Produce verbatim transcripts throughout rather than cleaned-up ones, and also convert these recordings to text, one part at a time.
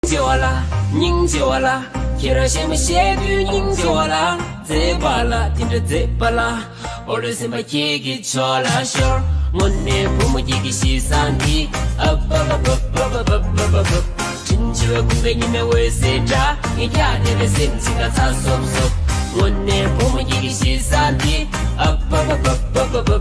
ཆེ་བ་ལ། སྙིང་རྗེ་བ་ལ། ཁྱེད་རང་གཞན་མ་བཤད་དུས་སྙིང་རྗེ་བ་ལ། མཛེས་པ་ལ་དེ་འདྲ་མཛེས་པ་ལ། འོ་རེ་སེམས་པ་ཁྱེད་ཀྱི་ཕྱོགས་ལ་ཤོར། དངོས་གནས་བུ་མོ་ཁྱེད་ཀྱི་གཤིས་བཟང་འདི། ཨ་བ་བ་བ་བ། དྲིན་ཆེ་བའི་ཁུང་པའི་ཉི་མའི་འོད་ཟེར་འདྲ། ངས་ཁྱེད་དེ་བས་སེམས་ཅི་ལ་ཚ་སོབ་སོབ། དངོས་གནས་བུ་མོ་ཁྱེད་ཀྱི་གཤིས་བཟང་འདི། ཨ་བ་བ་བ།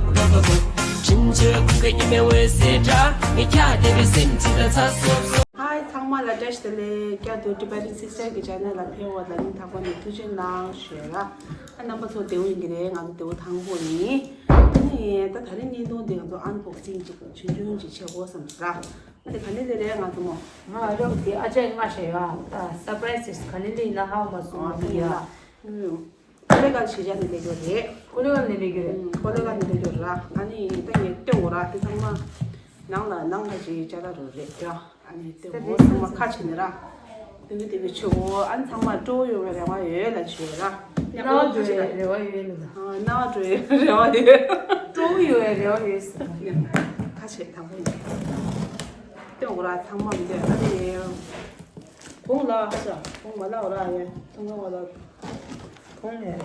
དྲིན་ཆེ་བའི་ཁུང་པའི་ཉི་མའི་འོད་ཟེར་འདྲ། ངས་ཁྱེད་དེ་བས་སེམས་ཅི་ལ་ཚ་སོབ་སོབ། ཧའི་ཚང་མ་ལ་བཀྲ་ཤིས་བདེ་ལེགས། བསྐྱར་དུ་Tibetan Sister གི་channel ལ་ཕེབས་པ་ལ་སྙིང་ཐག་པ་ནས་ཐུགས་རྗེ་གནང་ཞུ་ཡ་ལ། ཨ་རྣམ་པ་ཚོ་བདེ་པོ་ཡིན་གྱི་རེད། ང་ཚོ་བདེ་པོ་ཐང་པོ་ཡིན། ཨ་ནི་ད་ད་རིང་བརྙན་ཐུང་འདི་ང་ཚོ་unboxing ཅིག་ཆུང་ཆུང་ཅིག་བྱེད་དགོས་བསམ་ཟེར། ཨ་དེ་ག་ནས་སླེབས་རེད་ང་ཚོ་མོ། ང་རང་དེ་ཨ་ཅག་ང་ཞེས་ཡ་ད་surprise ག་ནས་སླེབས་ཡིན་ན་ཧ་མ་སོང་། ཨ་མི་ཡ། ཡ། ཀོ་ལེ་གྷལ་ཞེས་བྱ་ནས་སླེབས་ཡོད་རེད། ཀོ་ལེ་གྷལ་ནས་སླེབས་ཡོད་རེད། ཀོ་ལེ་གྷལ་ནས་སླེབས་ཡོད་ར། ཨ་ནི་ད་ངས་སྟོན་འོ་ར་དེ་ཚང་མ་ནང་ལ་ནང་ལ་ཅིག་ཅ་ལག་རུ་རེད་ཡ། ཨ་ནི་སྟོན་འོ་ཚང་མ་ཁ་ཕྱེ་ནས་ར། དེ་གི་དེ་གི་ཆུ་བོ་ཨ་ནི་ཚང་མ་སྤྲོ་ཡོང་བའི་རེ་བ་ཡོད་ལ་ཆུ་ཡོད་ར། ཡག་པོ་ཆུ་ར་རེ་བ་ཡོད་ལ། ཨ་ནག་སྤྲོ་ཡོད་རེ་བ་ཡོད། སྤྲོ་ཡོད་རེ་བ་ཡོད་ཟེར་བ་ཡ། ཁ་ཕྱེ་དང་པོ་ཡིན། སྟོན་འོ་ར་ཚང་མ་མི་འདོད་ཨ་ནི། གོང་ལ་ཧ་ཅང་གོང་མ་ལ་འོ་ར་ཡ་ཚང་མ་འོ་ར། གོང་ནས་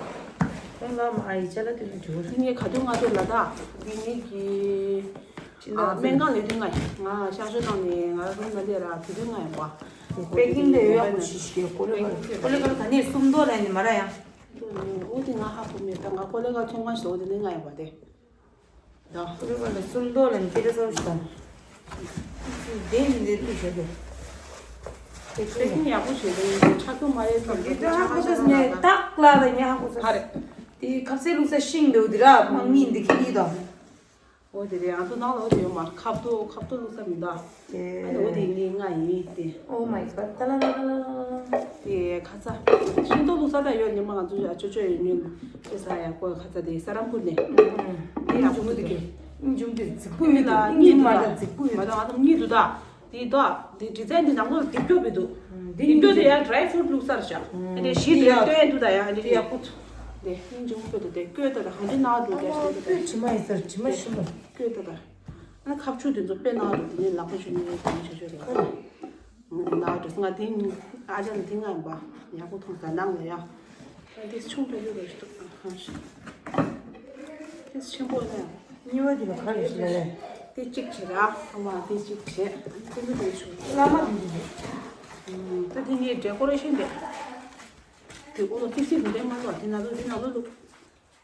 གོང་ལ་མ་ཨ་ཡི་ཅ་ལ་དེ་ལ་འགྱུར། ངས་ག་དུས་ང་ཚོ་ལ་དྭགས་འདི་ངེད་ཀྱི་ཅི་ཨ་སྨན་ཁང་ལས་དུས་ང་ང་གཤག་བཅོས་གནང་ནས་ང་རུམ་ལ་སླེབས་ར་དེ་དུས་ང་ཡིན་པ། པེ་ཀིང་དེ་ཡོད་ཡག་པོ་ཞིག་ཞིག་ཀོ་ལེ་གྷལ་ཀོ་ལེ་གྷལ་ག་ནས་སུམ་མདོ་ལ་ནི་མ་ར་ཡ། འོ་དེ་ང་ཧ་གོ་མེད་ད་ང་ཀོ་ལེ་གྷལ་ཚོང་ཁང་ཞིག་འོ་དེ་ནས་ང་ཡིན་པ་དེ། ད། ཀོ་ལེ་གྷལ་ལ་སུམ་མདོ་ལ་ནི་སྐད་ཆ་ཚ་པོ་ཞིག་དང་། དེ་ནི་འདི་འདི་བྱེད་དགོས། དེ་ཚོ་ཡང་ཡག་པོ་བྱེད་དགོས་ཡིན་ཆ་ཚང་མ་རེད་ཙམ་དེ་ད་ཧ་གོ་ས་ནས་ཏག་ལ་ད་ཉ་ཧ་གོ་ས་ཧ་རེད། དེ་ཁ་ཟས་བླུགས་ས་ཤིང་འདུག་དེ་ར་མང་ཉིན་འདི་ཁྱི་ཡིས་དང་། འོ་དེ་རེད་ཨ་ཚོ་ནང་ལ་འོ་དེ་ཡོད་མ་ཁབ་ཏོ་ཁབ་ཏོ་བླུགས་ས་མི་འདུག་དེ། ཨ་ནི་འོ་དེ་ངའི་ང་ཡིན་དེ། Oh my god ད་ལ་ལ་ལ་ལ་ལ། དེ་ཁ་ཚ། ཤིང་ཏོག་བླུགས་ས་ད་ཡོད་ཉི་མ་ང་ཚོ་ཡ་ཅོ་ཅོ་ཡོད་ཉོན། དེ་ས་ཡ་ཀོ་ཁ་ཚ་དེ་ས་རམ་ཕུར་ནས། དེ་ཡག་པོ་འདུག་གས། འཇུམ་དེ་རྫིག་པོ་ཡོད་ལ་གཉིད་མ་ད་རྫིག་པོ་ཡོད། མ་ད་ང་ཚོ་གཉིད་འདུག་ད། དེ་ད། དེ་འབྲི་རྩལ་འདི་ནང་ལོགས་སྡིབ་སྐྱོ་བི་འདུག་སྡིབ་སྐྱོ་དེ་ཡ་dry fruit བླུགས་ས་རེད་ཤག་དེ་གཞི་དེ་ཡ་སྟོན་འདུག་ད་ཡ་དེ་ཡག་པོ་འདུག་དེ་སྙིང་རྗེ་མོ་དཔེ་དེ་དེ་བསྐྱོད་ད་ད་གང་དེ་ནག་འགྲོ་རྒྱ་ཞིག་དེ་དེ་དེ་དྲི་མ་ཡིན་ས་དྲི་མ་ཤི་མ་བསྐྱོད་ད་ད། ཨ་ཁབ་ཆུ་དེ་ཚོ་དཔེ་ནག་འགྲོ་དེ་ནས་ལག་པ་ཆུ་ནས་དེ་ནས་ཆུ་ཆུ་རེད། ཁ་རེད། ང་དེ་ནག་འགྲོ་ང་དེ་ཨ་ཅག་ནི་དེ་ང་ཡིན་པ་ཡག་པོ་མཐོང་ས་ནང་ལ་ཡ། ཨ་དེ་ཆུང་དེ་ཡོད་རེད་ཤི་འདུག་ཨ་ཧ་ཤི། དེ་ཆེན་པོ་ནས། གཉིས་པ་དེ་ལ་ཁ་རེ་ཞིག་ལ་ལས། དེ་གཅིག་བྱེད་ར་ཚང་མ་དེ་གཅིག་བྱེད་ཨ་ནི་ཀུན་ཏུ་དེ་ཆུང་། བླ་མ་དེ་འདི་འདི། ད་དེ་ངའི་decoration དེ། དེ་ཨོ་ལོ་ཏི་སི་དེ་འདྲ་མ་ལོ་དེ་ན་ལོ་དེ་ན་ལོ་ལོ། ད་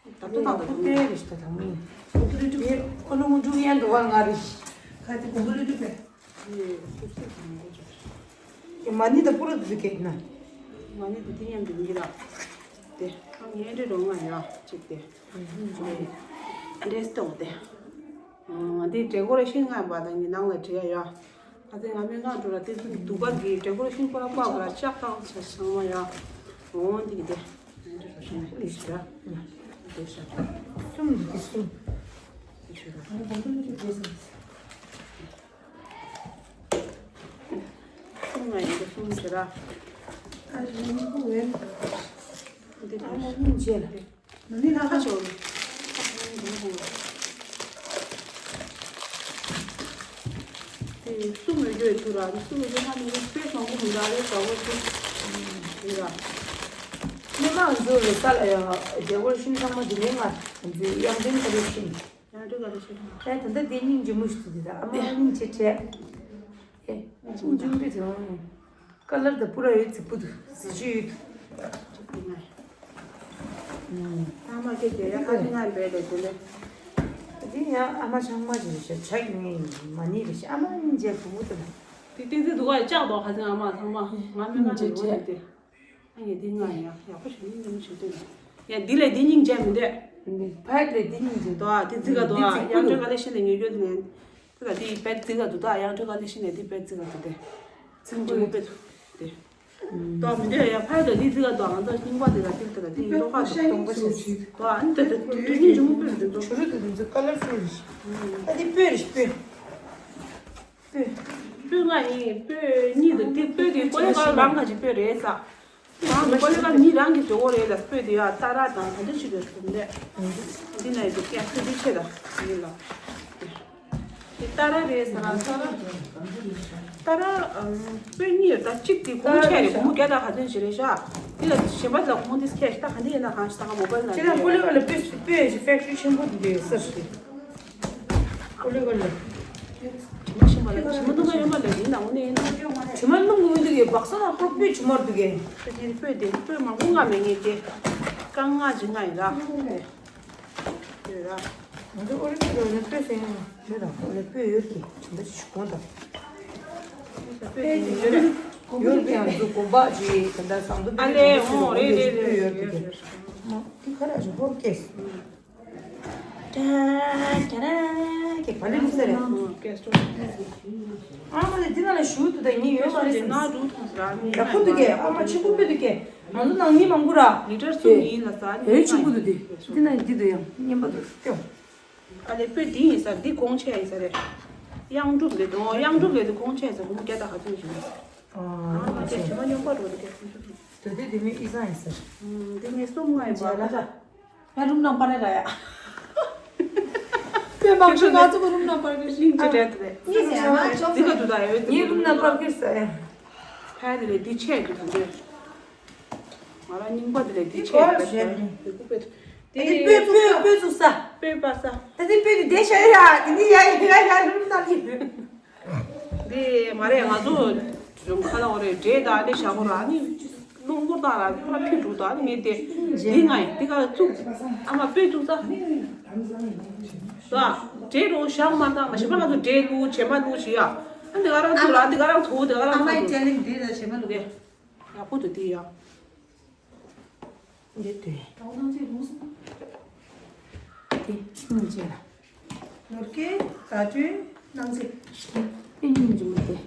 ལྟ་དང་ད་ལྟ་ལྟ་རེ་ཞིག་ད་དང་མིན། ཨོ་ལོ་ངུ་འབྲུག་ཡན་འགྲོ་བ་ང་རེ་ཞིག་ཁ་དེ་གོང་བུ་ལུ་ཏུ་པས། དེ་ཏི་སི་དེ་ན་ལོ་ཅོ། ཡ་མ་ནི་ད་པུ་ར་དུ་གེག་ན། མ་ནི་དུ་དེ་མཉམ་དུ་མི་ར། དེ་ཨ་ངའི་འདྲེ་རོ་ང་ཡ་གཅིག་དེ། འདྲེ་སྟོང་དེ། འདི་decoration ང་བ་དང་ངའི་ནང་ལ་བྲིས་ཡ་ཡ། ཨ་དེ་ང་མི་ང་འགྲོ་ར་དེ་ཚོ་གི་དུ་བ་གི་decoration པོ་ར་པ་བ་ར་ལྕགས་ཐང་ཆ་ཚང་མ་ཡ། འོ་འདི་གི་དེ། འདྲེ་རོ་ཤིང་ལ་ལི་ཤི་ར། འདི་ཤ། གསུམ་འདི་གི་གསུམ། ལི་ཤི་ར། གསུམ་ང་ཡིན་གྱི་གསུམ་བྱེད་ར། ཨ་རིང་པོ་ཡོད། འདི་ཨ་མ་སྙིང་རྗེ་ལ། ནི་ལྷ་ཁ་ཆེ་བ་ལ། དེ་གསུམ་མི་འཇོག་ཐུ་ར་གསུམ་མི་འཇོག་ན་མི་དཔེ་མང་པོ་མི་འདྲ་རེད་ཟ་བོ་ཅིག་ཡིན་ར། སྣེ་མང་ཚོ་ལ་ས་ལ་ཡང་རྒྱལ་བོར་ཤིང་ཚང་མ་འདི་ནས་ང་ཚོའི་དབྱངས་ཅན་ཁ་ལོ་ཤིང་། ཡང་འགྲོ་ག་ལ་ཤི། ཨེ་ད་ལྟ་དེ་སྙིང་རྗེ་མོ་ཞིག་ཏུ་དེ་ད་ཨ་མ་སྙིང་རྗེ་བྲལ། ཨེ་སྙིང་རྗེ་མོ་དེ་ཚོ་ཀ་ལར་དང་པུ་ར་ཡོད་ཚིག་པུ་དུ་གཟི་བརྗིད་ཡོད། ཨ་མ་ཁྱེད་ཀྱི་ཡ་ཁ་ཅིག་ང་འབད་ལས་དེ་ལས། དེ་ཡང་ཨ་མ་ཆང་མ་ཅིག་རེད་ཤག་ཆག་ངེས་མ་ཉེས་རེད་ཤག་ཨ་མ་སྙིང་རྗེ་བུ་མོ་དེ་ལ། དེ་ཏིག་ཙི་འདུག་ག་ལྕགས་འདུག་ཁ་ཅིག་ཨ་མ་ཚང་མ་ང་མི་ང་ནི་འོ་དེ་དེ། ཨ་ཡ་འདི་ང་ཡ་ཡག་པོ་ཞིག་ཡིན་འདི་མི་ཞིག་འདུག་ཡ། ཡ་འདི་ལས་འདི་སྙིང་རྗེ་མི་འདུག་འདི་ཕ་ཡ་ལས་འདི་སྙིང་རྗེ་འདུག་ཨ། འདི་རྫི་ག་འདུག་ཨ། ཡང་འདྲ་ག་ལས་ཤི་ནས་ཉོ་རྒྱུ་དེ་ནས་དེ་ལ་འདི་པད་རྫི་ག་འདུག་ད་ཡང་འདྲ་ག་ལས་ཤི་ནས་འདི་པད་རྫི་ག་འདུག་དེ་ཚིག་འདི་མི་པད་དེ་འདུག་མི་འདུག་ཡ། ཕ་ཡ་ལས་འདི་རྫི་ག་འདུག་ང་ཚོ་རྙིང་པ་དེ་ལ་དེ་དེ་ལ་དེ་ཡིན་འདུག་ཁ་འདུག་སྟོང་པ་ཞིག་འདུག་ཨ། འདི་དེ་དེ་སྙིང་རྗེ་མི་པད་འདི་འདུག་ཆུ་རུ་དེ་འདི་ཚོ་ཀ་ལར་ཕུལ་རེད་ཤག་ཨ་འདི་སྤོས་རེད་སྤོས། སྤོས། སྤོས་ལྔ་ཡིན། སྤོས་གཉིས་འདུག་དེ་སྤོས་དེ་ཀོ་ལེ་ག་རང་ག་ཅིག་སྤོས་རེད་ས། རང་ཀོ་ལེ་ག་མི་རང་གི་ཇོ་བོ་རེད་ལ་སྤོས་དེ་ཡ་ཏ་ར་དང་ག་འདྲ་ཅིག་རེད་སྤོས་འདི། འདི་ན་ཡི་དེ་ཀྱ་སྤོས་དེ་ཆེ་ད་ཡིན་ལ། དེ་ཏཱ་ར་རེད་ཟེར་ར། ཏཱ་ར། ཏཱ་ར། ཨམ། པོད་གཉིས་ཡོད་ད། གཅིག་དེ་གོང་ཆེ་རེད། སྒོར་མོ་བརྒྱ་དང་ག་ཚོད་ཅིག་རེད་ཤག་དེ་ལ་གཞན་པ་ལ་གོང་དེ་སྐད་ཤག་ད་ག་འདི་ཡིན་ན་གང་ཞིག་ད་ག་མོ་བལ་ན། ཁྱེད་རང་ཀོ་ལི་གྷལ་ལ་པོད་པོད་ཞིག་ཕེག་ཊི་རི་ཆེན་པོ་དེ་འདྲ་ཡོད་ས་རེད། ཀོ་ལི་གྷལ་ལ། དྲི་མ་ཞིམ་པ་ལ་དྲི་མ་སྣུམ་པ་ཡོད་མ་ལ་ཡིན་ན་འོ་ནས་ཡིན་ན། དྲི་མ་སྣུམ་གི་འོ་འདི་གི་སྦག་ས་ནང་ཁོ་པོད་ཆེན་མོ་འདུག་གི། ད་དེ་པོད་དེ་པོད་མང་པོ་ལྔ་མེད་ངེས་ཏེ། རྐང་ལྔ་ཅིག་ལྔ་ཡིན་ལ། ཡོད་ར། ང་ཚོ་ཨོ་རེན་ཇི་རོ་ནས་པོད་ཟེར་ཡང་མེད་དང་ཨོ་ལེ་པོད་ཡོད་ཀྱི་ད་ལྟ་ཞིག་གོང་དང་། པོད་ཡོད་རེད། ཡོད་ཀྱི་ཡང་ཚོ་དགོན་པ་ཅིག་ད་ལྟ་ཟམ་གདོང་ཨ་ལེ་ཨོ་རེད་རེད་རེད་པོད་ཡོད་ཀྱི་རེད། དེ་ག་རེ་ཞིག་ཧོར་ཀེས། ཀྱ་ར་ཀྱ་ར་ཀྱ་ག་ལེ་མི་ཟེར་རེད། ཨ་མ་ལེ་འདི་ན་ལ་ཞུ་དུ་ད་ཉི་ཡོད་མ་རེད་ཟེར། ན་འགྲོ་ཐང་ཟེར་ཨ་ནི་ཡག་པོ་འདུག་གས། ཨ་མ་ཆེན་པོ་དཔེ་འདུག་གས། ང་ཚོ་ནང་མི་མང་པོ་ར། ལི་ཊར་གསུམ་ཡིན་ལ་ཟ་ནི་ཡོད་ཆེན་པོ་འདུག་དེ། འདི་ན་འདི་འདུག་ཡང་སྙན་པ་འདུག་སྐྱོ། ཨ་ལེ་པོད་འདི་ཡིན་ས། འདི་གོང་ཆེ་ཡིན་ས་རེད། གཡང་འབྲུག་ལས་དོ་གཡང་འབྲུག་ལས་དོ་གོང་ཆེ་ཡིན་ས། གོང་བརྒྱ་དང་ག་ཚོད་ཡིན་ས། ཨ་ཨ་ལེ་ཆེ་མ་ཉོག་པ་འགྲོ་འདུག་གས། དོ་དེ་དེ་མི་ཨི་ས་ཡིན་ས། འདི་ངས་གསུམ་ལྔ་ཡིན་པ། ང་རུམ་ནང་པར་ར་ཡ། དཔེ་མང་ཤོས་ང་ཚོ་གི་རུམ་ནང་པར་གི་ཤིང་ཅི་རེད་དེ། ངས་ཟེར་ཡ་ང་ཅོག་ཙི་ག་དུ་ད་ཡོད་དེ། ངའི་རུམ་ནང་པར་གི་ཟེར་ཡ། ཕལ་དེ་ལས་འདི་ཆེ་དུ་ད་འདོད། ང་རང་རྙིང་པ་དེ་ལས་འདི་ཆེ་དུ་ད་འདོད། དེ་ཀུ་པེ་དེ་དེ་སྤོས་བཙུགས་ས། སྤོས་པ་ས། ད་དེ་སྤོས་དེ་བསྡད་ཤ་ཡ་དེ་ནི་ཡ་ཡ་ཡ་ཡ་རུམ་ནང་གི། འདི་མ་རེད། ང་ཚོ་ཁ་ལ་འོ་རེད། འབྲས་དང་ཨ་ནི་ཞྭ་མོ་ར་ཨ་ནི་རླུང་འཁོར་དང་ར་ཕ་ཕི་འགྲོ་དང་ཨ་ནི་ངས་དེ་འདི་ང་ཡིན་འདི་ག་བཙུགས། ཨ་མ་དཔེ་བཙུགས་ས། ད་འབྲས་རོ་ཞྭ་མ་དང་མ་ཞིམ་པ་ང་ཚོ་འབྲས་བླུགས་བྱེ་མ་བླུགས་བྱེད་ཡ། ཨ་འདི་ག་རང་བཙུགས་ར་འདི་ག་རང་ཐོག་འདི་ག་རང་ཨ་མ་ཐོག་ཅ་ལིང་འདི་ལ་བྱེ་མ་བླུགས་གས། ཡག་པོ་འདུག་འདི་ཡ། འདི་དུས། དེ་སྙིང་རྗེ་ལ། ནོར་སྐལ་དགའ་སྤྲོའི་སྣང་ཚིག་དེ་སྙིང་རྗེ་མོ་དེ།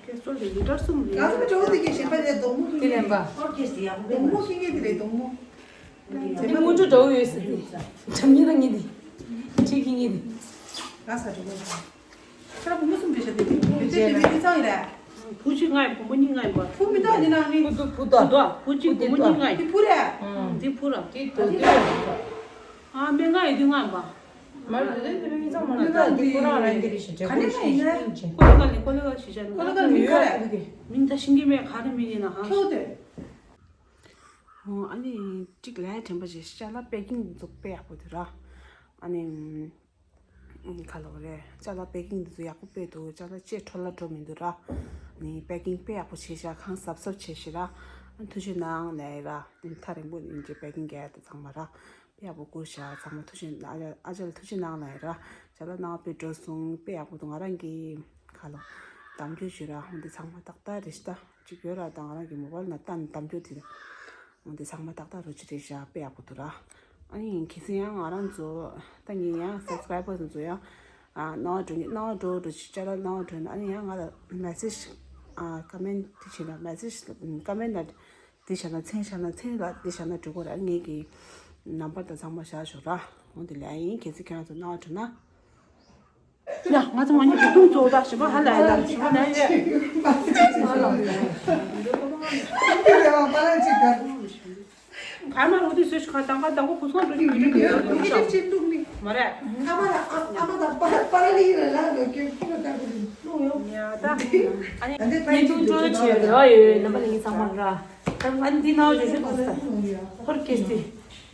ཀེ་སོ་ལེ་ལི་ཊར་གསུམ་རེད། ང་ཚོ་ཇོ་བོ་དེ་གའི་ཞེན་པ་ལས་སྡོང་མོ་དེ་ལེན་པ། ཧོར་སྐད་ཟེར་ཡག་སྡོང་མོ་ཁྱི་ངན་དེ་ལས་སྡོང་མོ། དེ་དངོས་འབྲུ་འདྲ་བོ་ཡོད་ཟེར་དེ། བྱམས་སྙིང་དང་ངེད་དེ། ཁྱི་ཁྱི་ངེད་དེ། ང་ས་ཇོ་བོ། ཁྱེད་རང་བུ་མོ་གསུམ་རེད་ཤག་དེ་དེ་དེ་དེ་དེ་ཚང་ཡིན་རེད། བུ་གཅིག་ང་ཡིན། བུ་མོ་གཉིས་ང་ཡིན་པ། བུ་མི་འདུག་འདི་ནང་ནི། བུ་འདུག་བུ་འདུག་བུ་འདུག་བུ་གཅིག་བུ་མོ་གཉིས་ང་ཡིན། དེ་བུ་རེད། ཨང་། འདི་བུ་ར། དེ་དུ་དེ་རེད། ཨ་མེ་ང་ཡིན་འདི་ང་ཡིན་པ། མར་དེ་དེ་དེ་མི་ཚང་མ་འདི་ད་འདི་ཁོ་རང་རང་གི་རེད་ཤག་ག་ནས་ང་ཡིན་ན། ཀོ་ལི་ག་ལི་ཀོ་ལི་ག་ཤི་ཅན། ཀོ་ལི་ག་ལི་མི་ག་རེད། མིང་ད་ཤིང་གི་མེ་ག་རེ་མིང་ཡིན་ན་ཧང་། ཁྱོད་དེ། ཨོ་ཨ་ནི་གཅིག་ལས་དྲན་པ་ཞིག་ཅ་ལག་པེ་ཀིང་འདི་ཚོ་དཔེ་ཡག་པོ་འདུག་ར། ཨ་ནི། ཨུམ། ག་ལབ་རེད། ཅ་ལག་པེ་ཀིང་འདི་ཚོ་ཡག་པོ་དཔེ་འདུག་ཅ་ལག་ཅེས་འཕྲོ་བརླག་འགྲོ་མི་འདུག་ར། ནི་པེ་ཀིང་དཔེ་ཡག་པོ་བྱས་ཤག་གང་གཟབ་གཟབ་བྱས་ཤག་ར། ཨ་ཐུགས་རྗེ་གནང་ལབ་ཡ་ར། ཐག་རིང་པོ་ཡིན་གྱི་པེ་ཀིང་རྒྱག་ཡ་དེ་ཚང་མ་ར། དཔེ་ཡག་པོ་བསྐུར་ཤག་ཚང་མ་ཐུགས་རྗེ་གནང་། ཨ་ཅག་ལ་ཐུགས་རྗེ་གནང་ལབ་ཡ་ར། ཅ་ལག་ནང་དཔེ་འགྲོ་སོང་། དཔེ་ཡག་པོ་འདུག་ང་རང་གི་ག་ལབ་གདམ་རྒྱུ་བྱོས་ར། འོ་འདི་ཚང་མ་ཏག་ཏག་རེད་ཤག་ད་གཅིག་ཡོད་ར། ད་ང་རང་གི་མོ་བལ་ནང་ལྟ་ནས་གདམ་རྒྱུ་དེ། འོ་འདི་ཚང་མ་ཏག་ཏག་རོ་ཅི་རེད་ཤག་དཔེ་ཡག་པོ་འདུག་ར། ཨ་ནི་གལ་སྲིད་ཡང་ང་རང་ཚོ་ད་ངས་ཡང་སབ་སི་ཀ་རའི་བར་ཚོ་ཡང་ཨ་སྣང་བ་འགྲོ་ངེས། སྣང་བ་འགྲོ་འགྲོ་ཅིག་ཅ་ལག་སྣང་བ་འགྲོ་ན་ཨ་ནི་ཡང་ང་ལ་མེ་སེ་ཇི་ཨ་ཀོ་མེན་ཊི་དེ་བྱས་ན་མེ་སེ་ཇི་ཀོ་མེན་ཊི་ན་དེ་བྱས་ན་མཚན་བཞག་ན་མཚན་ལ་དེ་བཞག་ན་འགྲིག་གོ་ར། ངེད་ཀྱི་ནམ་བར་དང་ཚང་མ་བཞག་ཞོག་ར། འོ་དེ་ལས་ཨ་ཡིན། གལ་སྲིད་ཁྱེད་རང་ཚོ་སྣང་བ་འགྲོ་ན། ཡ། ང་ཚོ་མ་ཉིད་ཀྱི་ཀུན་གཙོ་བོ་དག་ཞིབ་པ་ཧ་ལ་ཡ་དག་ཞིབ་པ་ནས་ཆེ། གར་མ་རུ་དུས་སུ་ཁ་དང་ཁ་དང་པོ་ཕུ་སོང་འགྲོ་གི་མི་འདུག་ཡོད་འདུག་ཅིག་འདུག་ནི་མ་རེད། ཨ་མ་ལ་ཨ་མ་དང་པ་པ་ར་ལི་ཡི་ལ་ལ་ལོ་ཀེ་ཁུ་ལ་ད་གུ་ལུ་ཡོ། ཡ་ད་ཨ་ནི་ཨ་ནི་ཉིན་ཐུང་འགྲོ་བྱེད་རེ་བ་ཡོད་ཡོད། རྣམ་པ་ལ་ཡིན་ཚང་མ་ར། ཨ་ནི་འདི་ནང་བཞུགས་བཞུགས་དང་ས་ཧོར་སྐད་སྟེ།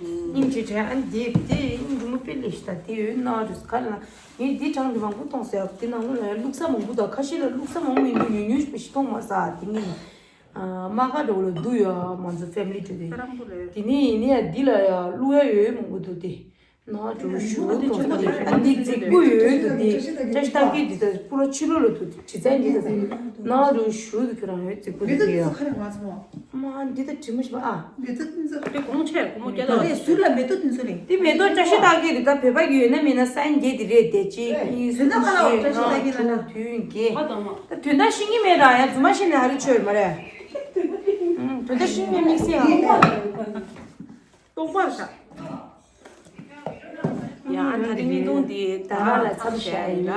སྙིང་རྗེ་དྲན། ཨ་ནི་དེ་དེ་སྙིང་རུས་མོ་དཔེ་ལེགས་ཤིག་དང་དེ་ཡོད་ན་རུས་ག་ལ་ངས་འདི་གྲངས་འདི་མང་པོ་མཐོང་ཟེར་ཡག་དེ་ནང་ལོགས་ལ་ཡང་བླུགས་ས་མང་པོ་དང་ཁ་ཤས་ལ་བླུགས་ས་མང་པོ་མི་འདུག་ཉུང་ཉུང་ཞིག་མཐོང་མ་ས་དེ་ངས་དམག་སྒར་འདྲ་བོ་ལ་བསྡུ་ཡོད། ང་ཚོ་ཕེ་མི་ལི་འདྲ་དེ་ཁ་རང་པོ་ལས། དེ་ནས་ཡིན་ནའི་ཡང་འདི་ལ་ཡང་བླུགས་ཡ་ཡོད་མང་པོ་འདུག་སྟེ། ན་རུ་ཞུ་དོ་ས་ནི་འདི་རྫིག་པོ་ཡོད་དུ་དེ་བཀྲ་ཤིས་རྟགས་བརྒྱད་འདི་ད་པུ་ར་ཕྱི་ལོགས་ལ་དུ་དྲི་ཚན་འདི་ད་ན་རུ་ཞུ་དུ་ཁྱོད་རང་ཡོད་རྫིག་པོ་མེ་ཏོག་འདི་ཡོད། ཁ་རེ་མ་ཚོ། མ་འདི་ད་དྲི་མ་ཞིག་པ་ཨ། མེ་ཏོག་འདི་ཚོ། དེ་གོང་ཆེ་གོང་མོ་རྒྱ་ད་ལ། རེད་ཟུར་ལ་མེ་ཏོག་འདི་ཚོ་རེད། དེ་མེ་ཏོག་བཀྲ་ཤིས་རྟགས་བརྒྱད་འདི་ད་བོད་པ་གི་ཡོད་ན་མེད་ན་ས་ཡན་བརྒྱད་འདི་རེད་དེ་གཅིག་གཉིས་གསུམ་བཞི་ལྔ་དྲུག་བདུན་བརྒྱད། ད་དོན་དག་ཤེས་ཀྱི་མེད་ར་ཡ་རྫུན་མ་བཤད་ནས་ཧ་རི་ཆོས་མ་རེད། དོན་དག་ཤེས་ཀྱི་མེད་མིག་སི་ཡ། སྟོང་པར་བཞག་ཡ། ཨ་ད་རིང་བརྙན་ཐུང་འདི་ད་རང་ལ་མཚམས་བཞག་ཡིན་ལ།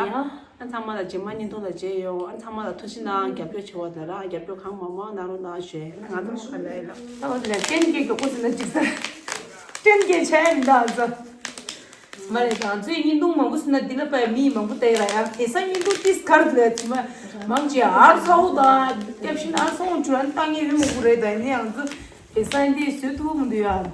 ཨ་ཚང་མ་ལ་རྗེས་མ་བརྙན་ཐུང་ལ་མཇལ་ཡོང་། ཨ་ཚང་མ་ལ་ཐུགས་རྗེ་གནང་། རྒྱབ་སྐྱོར་བྱེད་པ་དང་རང་རྒྱབ་སྐྱོར་གང་མང་མང་གནང་རོགས་གནང་ཞུ་ཡ་ཡིན། ང་ཚོ་ཁ་ལ་ཡིན་ལ། ད་འོ་དེ་ལ་སྐྲན་གྱི་མགྱོགས་པོ་ཟིན་ན་འགྲིག་ས། སྐྲན་གྱི་ཆ་ཡ་མི་འདུག་ཨ་ཚོ། མ་རེད། ང་ཚོས་བརྙན་ཐུང་མང་པོ་བཟོས་ན་འདི་ལ་དཔེ་མི་མང་པོ་བལྟ་ཡི་ར། ཡང་དེང་སང་བརྙན་ཐུང་ཏིས་གར་འདུག་ལ་དེ་མ་མང་ཆེ་ཨར་ཚ་བོ་དང་ཀེབ་ཤིན་ཨར་ཚ་བོ་བྱུང་ན་བལྟ་མཁན་ཡོད་མང་པོ་རེད། ད་ཡིན་ན་ཡང་ཚོ་དེང་སང་འདི་བཟོས་ཐུབ་མི་འདུག་ཡ།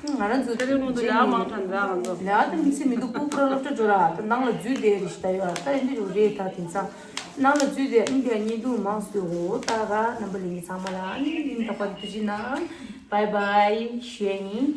ང་རང་ཚོ་དེ་རིང་མང་དུ་ལ་མང་དྲགས་འདྲ་ང་ཚོ་ལ་དེ་མི་ཚེ་མི་འདུག་ཕུག་པུ་ར་སློབ་གྲྭ་འགྲོ་ར། ད་ནང་ལ་འཛུལ་བསྡད་རེད་ཤི་ད་ཡོད་ད་འདི་རུ་རེད། ད་དེང་སང་ནང་ལ་འཛུལ་བསྡད་ཨིན་པའི་བརྙན་ཐུང་མང་བཟོས་འོ། ད་ག་རྣམ་པ་ལྷན་རྒྱས་ཚང་མ་ལ་ཨ་ནི་ཉིན་རྟག་པར་ཐུགས་རྗེ་གནང་། བའི་བའི་ཞུ་ཡ་ཡིན།